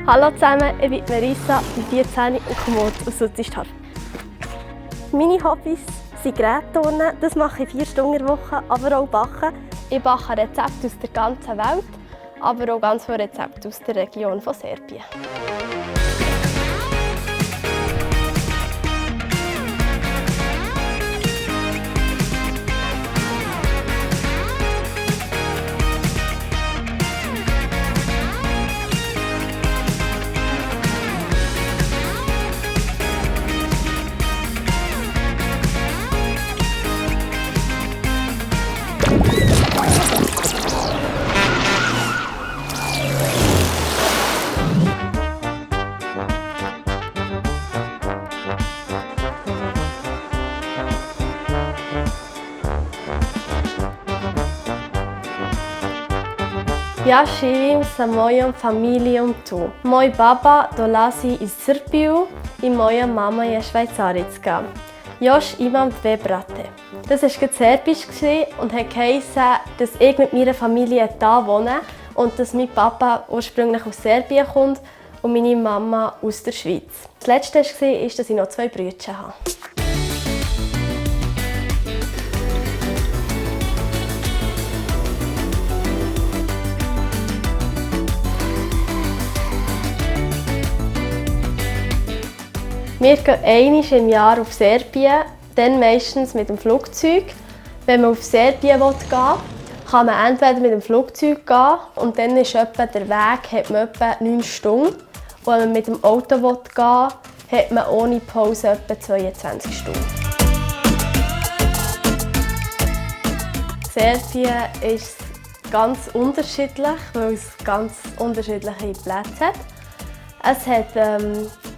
Hallo zusammen, ich bin Marisa, bin 14 und komme aus Utzistarf. Meine Hobbys sind Gerätturnen, das mache ich 4 Stunden in der Woche, aber auch Backen. Ich backe Rezepte aus der ganzen Welt, aber auch ganz viele Rezepte aus der Region von Serbien. Ja živim sa mojom familijom tu. Moj baba dolazi iz Srbiju i moja mama je Švajcaricka. Još imam 2 brate. Das war gerade Serbisch und heisst, dass ich mit meiner Familie hier wohne und dass mein Papa ursprünglich aus Serbien kommt und meine Mama aus der Schweiz. Das Letzte war, dass ich noch 2 Brüder habe. Wir gehen einmal im Jahr auf Serbien, dann meistens mit dem Flugzeug. Wenn man auf Serbien gehen will, kann man entweder mit dem Flugzeug gehen und dann ist etwa der Weg etwa 9 Stunden. Und wenn man mit dem Auto gehen will, hat man ohne Pause etwa 22 Stunden. Serbien ist ganz unterschiedlich, weil es ganz unterschiedliche Plätze hat. Es hat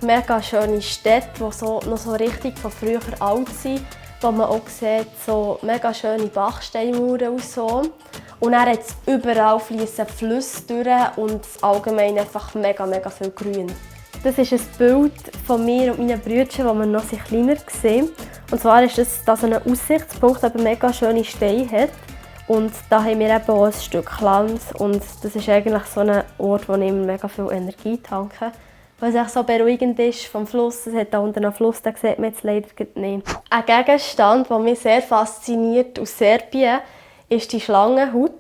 mega schöne Städte, die noch so richtig von früher alt sind, wo man auch sieht, so mega schöne Backsteinmauern und so. Und dann hat es überall fließen Flüsse durch und allgemein einfach mega viel Grün. Das ist ein Bild von mir und meinen Brüdern, das wir noch kleiner sehen. Und zwar ist das ein Aussichtspunkt, der mega schöne Steine hat. Und da haben wir eben auch ein Stück Land und das ist eigentlich so ein Ort, wo ich mega viel Energie tanke. Weil es echt so beruhigend ist vom Fluss. Es hat da unten einen Fluss, den sieht man jetzt leider nicht. Ein Gegenstand, der mich sehr fasziniert aus Serbien, ist die Schlangenhaut.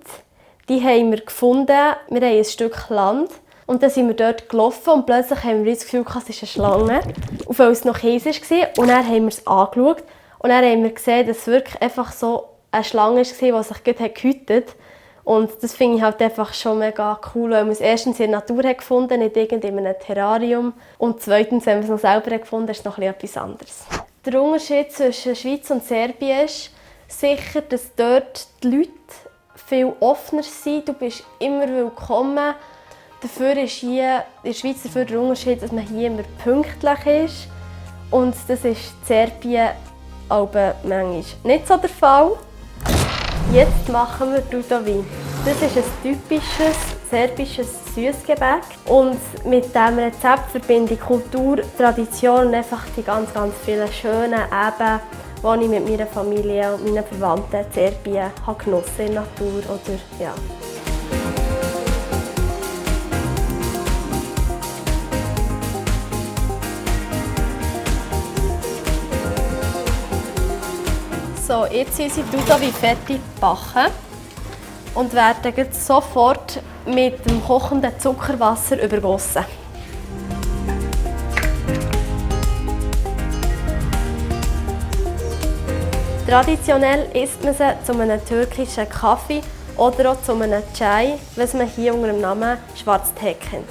Die haben wir gefunden. Wir haben ein Stück Land und dann sind wir dort gelaufen und plötzlich haben wir das Gefühl, es ist eine Schlange. Und weil es noch heiß war und dann haben wir es angeschaut und dann haben wir gesehen, dass es wirklich einfach so eine Schlange war, die sich gut gehütet hat. Und das finde ich halt einfach schon mega cool, weil man es erstens in der Natur gefunden hat, nicht in einem Terrarium. Und zweitens, wenn man es noch selber gefunden hat, ist es noch etwas anderes. Der Unterschied zwischen Schweiz und Serbien ist sicher, dass dort die Leute viel offener sind. Du bist immer willkommen. Dafür ist hier in der Schweiz der Unterschied, dass man hier immer pünktlich ist. Und das ist in Serbien aber manchmal nicht so der Fall. Jetzt machen wir Dudovi. Das ist ein typisches serbisches Süßgebäck. Und mit diesem Rezept verbinde ich Kultur, Tradition und einfach die ganz vielen schönen Eben, die ich mit meiner Familie und meinen Verwandten in Serbien genossen habe in der Natur. Oder, ja. So, jetzt sind unsere Dudovi fertig gebacken und werden sofort mit dem kochenden Zuckerwasser übergossen. Traditionell isst man sie zu einem türkischen Kaffee oder auch zu einem Chai, was man hier unter dem Namen Schwarztee kennt.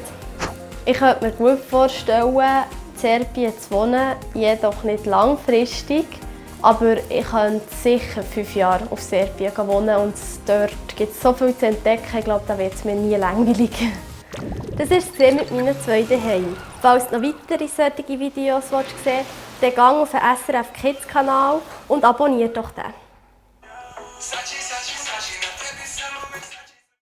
Ich könnte mir gut vorstellen, in Serbien zu wohnen, jedoch nicht langfristig. Aber ich könnte sicher 5 Jahre auf Serbien wohnen und dort gibt es so viel zu entdecken. Ich glaube, da wird es mir nie langweilig. Das war es mit meinen 2 Zuhause. Falls du noch weitere solche Videos sehen willst, dann geh auf den SRF Kids Kanal und abonniere doch den.